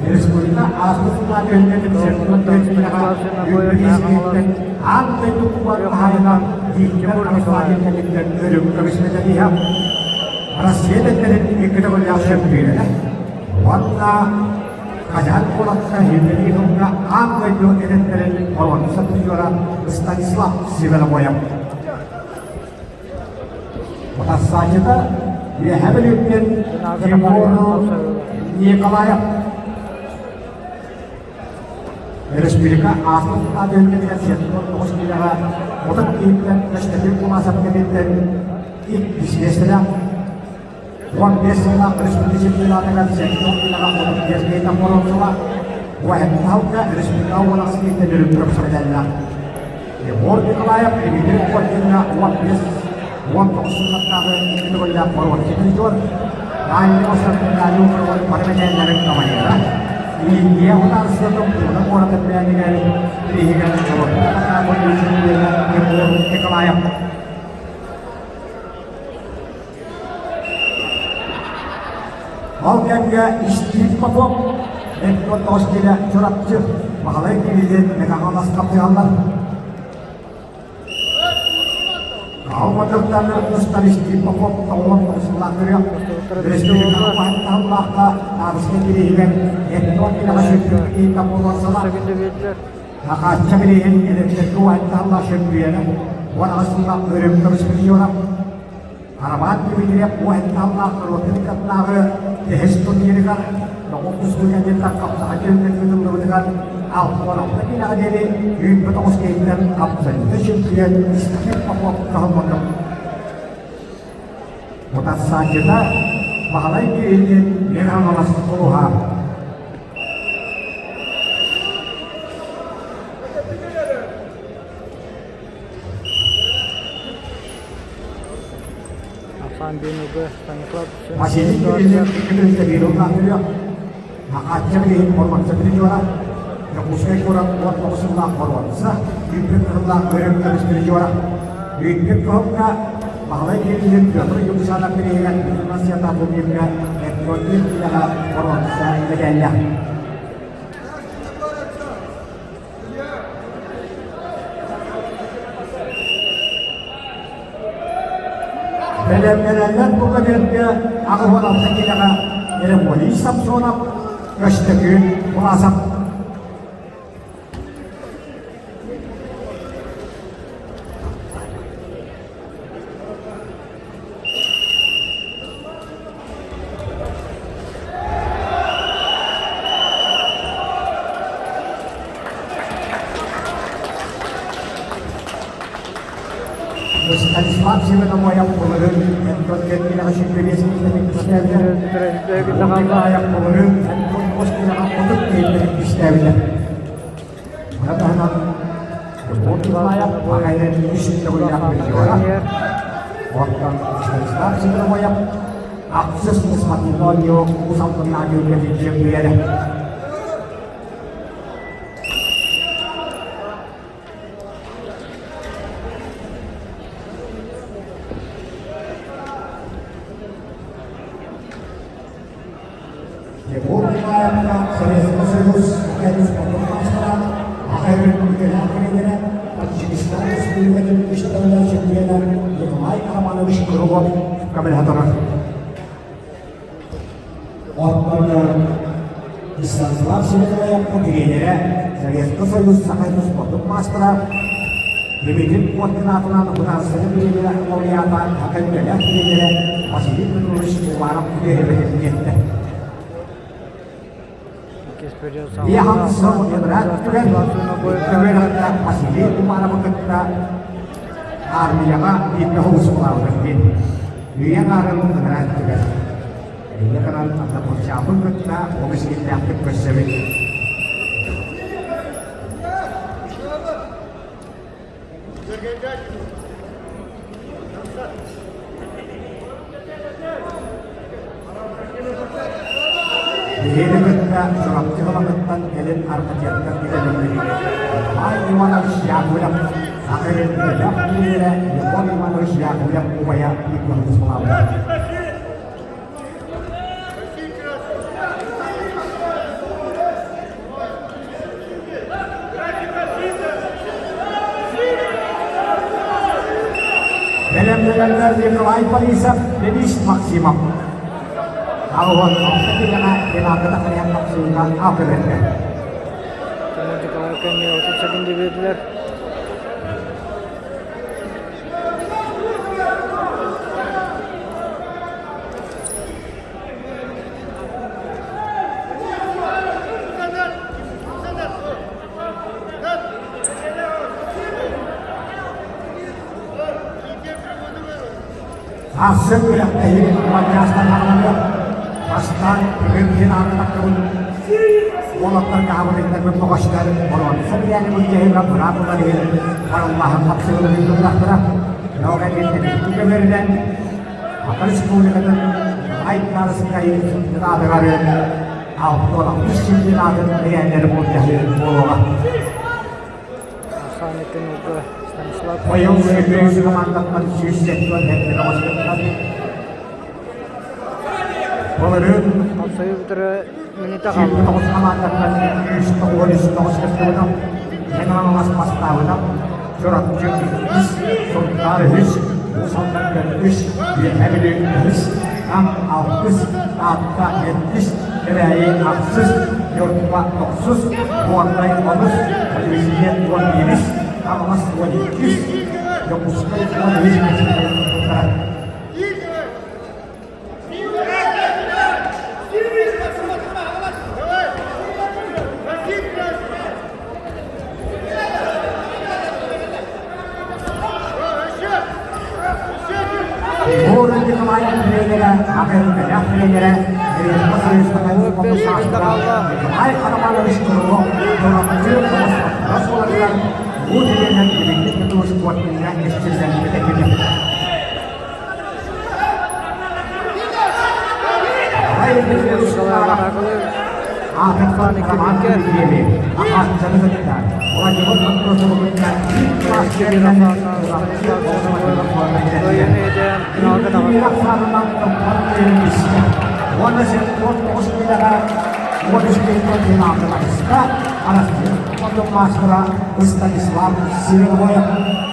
Республика ааспыт сыллаах түһүлгэтин Станислав Свинобоев, Мэҥэ Хаҥалас, аан дойду кубар Күөх хаһаайына Мандытан Виктор Тимур Арсланин Николаев. кэнниттэн өрүм көмүс медалиһа Россия дэннэрин икки төгүллээх чөмпүйүөнэ уонна Казань куоракка Евгений аан дойду эдэрдэрин боруонса призера Станислав Северобоев. Батассаачыта Үөһээ Бүлүүттэн Егор Николаев. Республика ааспыт аадыһыттан 79 киилэҕэ 30 киһиттэн Көстөкүүн Кумасов кэнниттэн иккис миэстэлээх 15 сыллаах республика чемпионатыгар 70 киилэҕэ 35 киһиттэн боруонсала Уһаһалга республика уонахсы киһиттэн өрүм көмсөрүлэллээх. Егор Николаев Дмитрий Охотинҥа 15 19 сыллардааҕы икки төгүллээх боруонса призер, Дальний Восток бары мэтээллэрин командира, Индия Хунарсыатын Пуна куоратын бэйэтигэр бирииһигэр Егор Николаев. Ол кэмҥэ Стив Попов, Эдуард киилэ Чурапчы, Баһылай Кириллин Мэҥэ хапсыһаллар. Алматыттан Стив Попов 99 сыллаах республикаҕа баһыттаһыллаахха Таабыска кирииһигэр Эдуард киилэҕэ сүүрбүт киһи буолуон Хахаачча билиһин эдэрдэргэ уһаттаһаллаах чөмпүйүөнэ 18 сыллаах өрөм көмүс призера Арамаан Дмитриев уһаттаһаллаах норуотун каттааҕы тэһис турнирыгар тоҕус тустуу кэнниттэн хапсаҕай түһүлгэ ыытыллыбытыгар 66 киилэҕэ диэри 29 киһиттэн абсолютно чемпион Стив Попов кыһаллыбыта. Утарсааччыта Баһылай Кириллин Мэҥэ Хаҥалас улууһа. Ахсаан Бенуга Станислав Василий Кириллин икки Махачча билигин боруонса призера, Дьокуускай куорат 19 сыллаах боруонса, Үүппүт кыһыллаах өрөм көмүс призера, Үүппүт кыһылга Баһылай Кириллин Петр Юмшанов бирииһигэр Бүтүн Россията турнирга Эдгордин киилэҕэ боруонса мэтээллээх. Бэлэмнэнэллэр бу көбүөргэ 86 киилэҕэ Ермолий Самсонов, Көстөкүүн Власов. Станислав Семеновоев былырыын Энтон Киилэҕэ 25 киилэни иккистээбитэ. Николаев былырыын Антон 9 киилэҕэ 30 киилэни иккистээбитэ. Маны таһынан Николаев Макайын үс төгүллээх призера. Оттон Станислав Семеновоев ахсыс спортивный Уус Алданнааҕы үлэтин чөмпүйүөнэ. Егор Николаевка Советский Союз спортун маастара, Аха Өрөспүүбүлүкэлээх тренерэ, Таджикистан Республикатын үс төгүллээх чемпиона Николай Романович Круглов көмөлөһө турар. Оттон Станислав Семеновка тренерэ, Советский Союз Саха спортун маастара, Дмитрий Коркин аатынан художественнай тренерэ лауреата, Аха үлэлээх тренерэ Василий Петрович Уваров үөрэммитин диэттэ. Иахан сыл ыныраа түгэн көмөлөһүннээх Василий Умаровы кытта армияҕа бииргэ холусулаабытым диэн үйэ аҥаарын ыныраа түгэн Инньэ гынан однокурсаабын кытта олус иллээхтик көрсөбүт. Биһиги кытта Чурапчы Халамыттан кэлин архитектор идэлэммит Николай Иванович Яковлев Саха сирин элбэх тренерэ Егор Иванович Яковлев убайа Егор Славович. Салайардар Николай Борисов, Денис Максимов. 86 киилэҕэ финалга тахсыһан тахсыыга алгы бердэ. Тимур Николаевка эмиэ 30 секунда биэрдилэр. Ахсын күрэхтэһии матчаастан хаалларыа. Бастаан бүгүн финалга тахсыбыт уолаттар хаабылыттарбыт моҕостор боруонса бирэни былдьаһыыга быраабылар иһин барыллааһын хапсыгыларын ыытыллахтара. Нога көмөрүнэн Саха Республикатын Айкарскай чемпионатыгар 66 чемпионатын бэйэлэрэ былдьаһыы буолуоҕа. Станислав Быйыл Сергей командаттан 170 оҕостуктар. Былырыын Хапсайы бүтэрэ минута хаалла. 29 командаттан 199 кыттыбыта. Мэҥэ Хаҥалас бастаабыта. Чурапчы иккис, Сунтаар үһүс, Уус Алдан төрдүс, Үөһээ Бүлүү үһүс, Нам алтыс, Таатта сэттис, Кэбээйи ахсыс, Ньурба тохсус, Горнай онус, Телевидение 11-ис, Хаҥалас 12-ис, Дьокуускай 13 миэстэлэрин Город Николаев тренера, Академия тренера, Николай Романович Крылов, бу тренер билиҥҥи спортинга кэскиллэммитэ Станислав Силовоев.